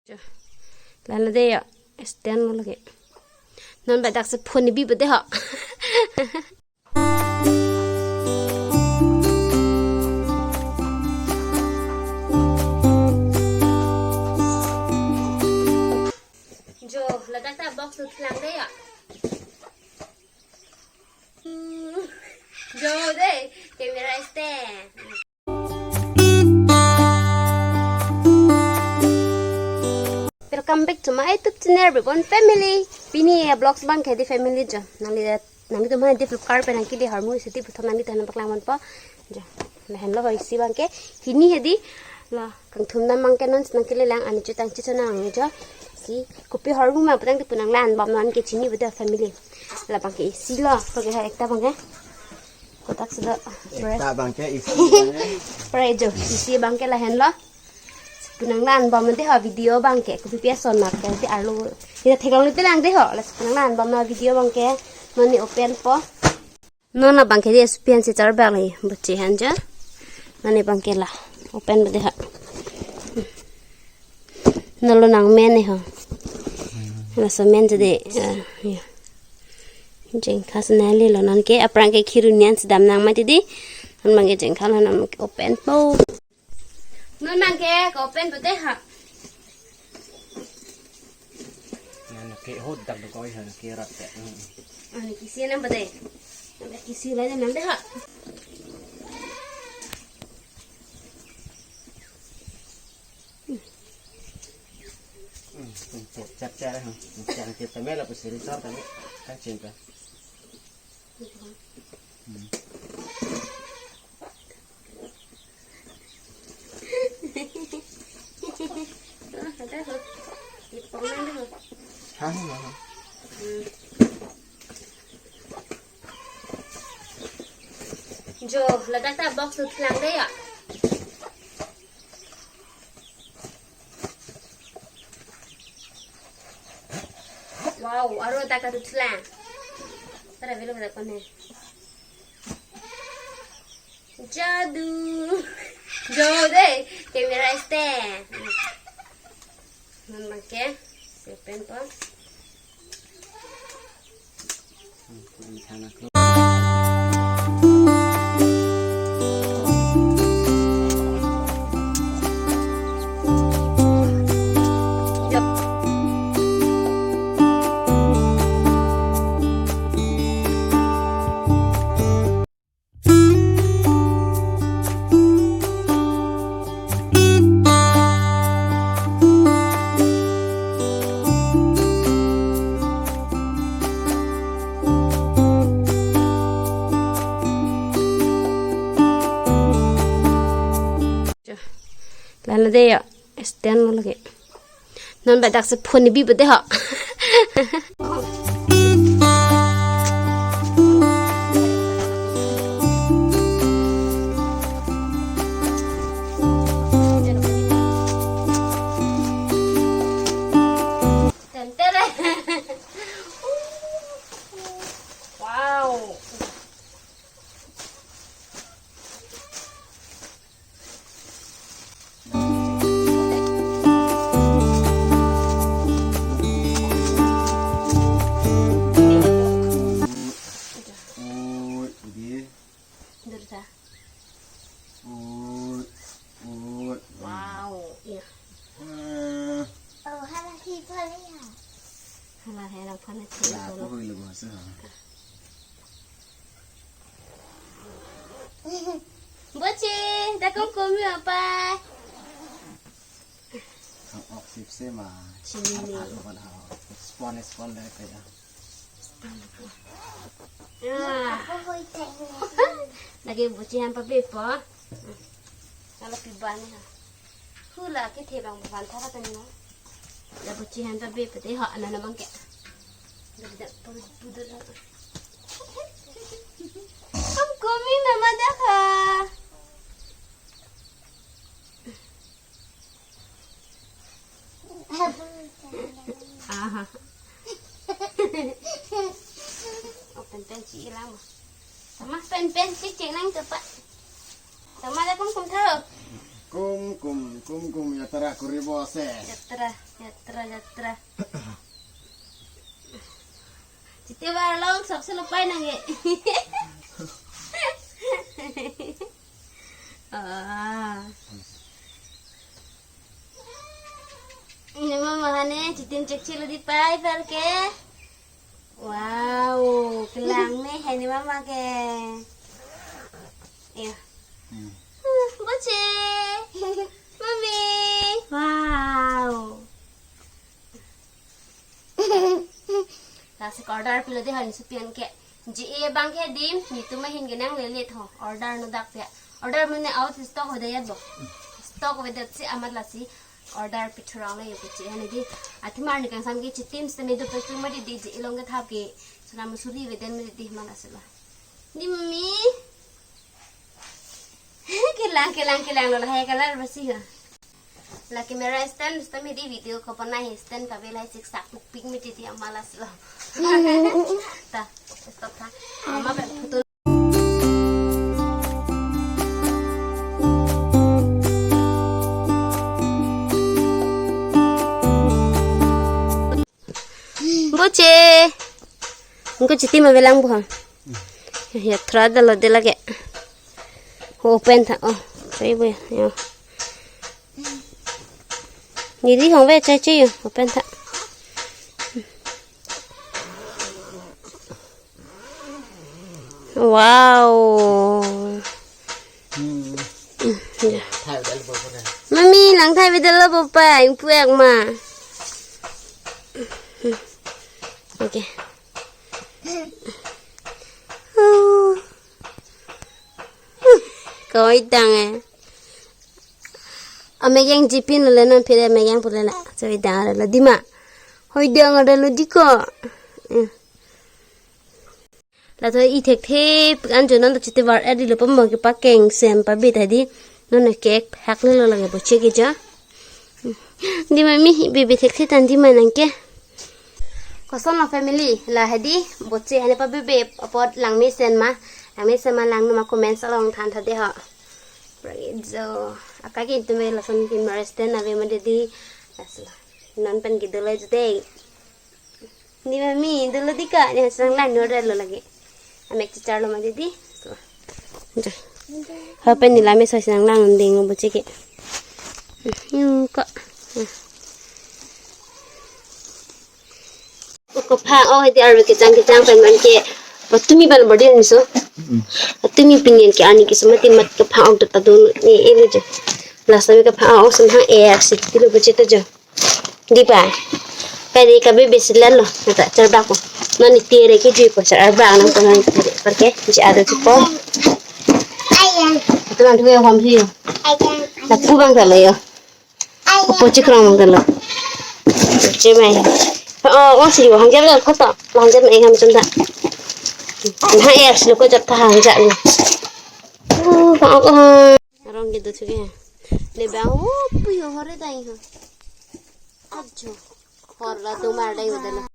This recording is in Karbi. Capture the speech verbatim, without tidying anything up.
Jo. Lalo de ya, stand lo lagi. Non badak si phone ni bipo de ho. Jo, ladak ta box tu lang de ya. Hmm. Jo de, camera stand. Welcome back to my YouTube channel, everyone family. Pini ya vlogs abang ke di family jo. Nangli, nanglitum hadi Flipkart pen nangkele ahormu isi di puthot nanglitum aphan paklang ponpo. Jo. Lahenlo ho isi abang ke. Hini hadi. La kangthum nam abang ke non nangkele lang ani chutang chichonang jo. Si kopi ahormu ma putang di pu nanglan bom non ke chinipo de family. La abang ke isi lo. Oke ha ekta abang ke. Kotak sudah. Ekta abang ke isi abang ke. Pare jo, isi abang ke lahenlo. Pu nanglan bom non de ho video abang ke, kopi pi ason ma ke, de arlo. Kita theklong le pelang de ho, la pu nanglan bom non video abang ke, non ne open po. Non abang ke de supian si charbak le, buchi han jo. Non ne abang ke la, open po de ho. Non lo nangmen ne ho. Laso men jo de, ah, ya. Jengkha si nanglelo non ke, aphrang ke khiru nian si dam nang mati di. Non abang ke jengkha lo non ke open po. Non abang ke ko-open po de ha. Ngan ke hot dak do koi han ke rat ke. Hmm. Ani kisi nang po de. Nang kisi la nang de ha. Hmm, hmm, chat chat ha. Chat ke tame la pusiri sar tame. Kan cinta. Hmm. Jo, ladak ta box tu lang de ya. Wow, aro ta ka tu lang. Tara velo pada kone. Jadu. Jo de, camera stand. Non abang ke, si open po. Lalo de ya, stand lo lagi. Non badak si phone ni bipo de ho. Ten, ten. Wow. Ui, udi. Dursa. Ui, ui. Wow, iya. Hmm. Oh, hala hi pale ya. Hala hi lang phone. Lah, ko hoi lo bahasa. Buchi, dak kumkum ya, Pa? Ang oksip si ma. Chini. Ang alo pa na. Spawn, spawn dai kaya. Ya. Lake buchi han pabepo. Kalau piban ha. Hula ke thebang bukan thara tani ma. La buchi han pabepo de ho, anan abang ke. Dak dak pun pudut la. Ang kumi mama dak ha. Aha. Oh, pen pen si ilang. Sama pen pen si chenang cepat. Sama dak kumkum tho. Kum kum kum kum yatra koribo ase. Yatra, yatra, yatra. Chiti bar long sok selo pai nangke. Ah. Ini mama hane chitim chek chelo di pai par ke. Wow, kelang me hane mama ke. Iya. Hmm. Uh, Boche. Mami. Wow. Lasi order pilo de hane supian ke. Ji e bang ke dim, nitum ahin ke nanglele tho. Order no dak pia. Order mane out stock ho de ya bo. Stock avedet si amat lasi order pithu rong le yo Boche hane di. Athimar ni kangsam ke chitim sitame do packing mati di ji e long ke thap ke. Sula masuri avedet mati di mana sula. Di Mami. Kelang, kelang, kelang lo lahai color basi ha. La camera stand sitame di video ko pon lahai stand kabe lahai siksak pik mati di amat lasi lo. Ta, stop tha. Mama pen photo. Boche. Ingko chitim avelang bo ha. Yatra dalo de lake. Open tha. Oh, sai bo ya. Neli hong ve chai chai yo. Open tha. Wow. Hmm. Ya. Thai dal bo pore. Mami, lang thai video lo bo pa, ingpu ek ma. Okay. Koi tang eh. Amek yang jipin lo le non pire amek yang pule na. Koi tang lo di ma. Koi tang lo di ko. Eh. Lato i thekthe an jo non to chiti var edi lo pamong ke pakeng sem pabit hadi non ke hak le lo lage Boche ke jo. Di Mami bibi thekthe tan di ma nangke. Koson lo family la hadi Boche hane pabebe apot langmesen ma. Langmesen ma langno ma comment along than tha de ho. Bragi jo akagi tume lason pin maresten ave mati di. Asla. Non pen ke dolo jute. Di Mami, dolo di ka, ni sang lang no dolo lagi. Amek chichar lo mati di. So. Jo. Hapen ni lame so sang lang ding Boche ke. Yung ko. Ko pha o hadi arve kechang kechang pen man ke. Patumi bal bodi ni so. Patumi pinin ke ani ke so mati mat ko pha o dot adon ni ele jo. Last time ko pha o so ha e aksi tilo Boche to jo. Di pa. Kadi kabe besi lalo. Nata charbak ko. Non ni tere ke jui ko charbak nang ko non tere. Parke ji ado chipo. Ayang. Atu man tuwe hom si yo. Ayang. Lapu bang talo yo. Ayang. Opo chikrong bang talo. Chemai. Oh, oh si yo hang jam ko to. Hang jam e ham chunda. Nah, ya silo ko jat ta hang jam. Oh, oh, oh. Arong ke do chuke. Le bang, oh, puyo hore dai ho. Ajo. Hor la do mar dai ho dai lo.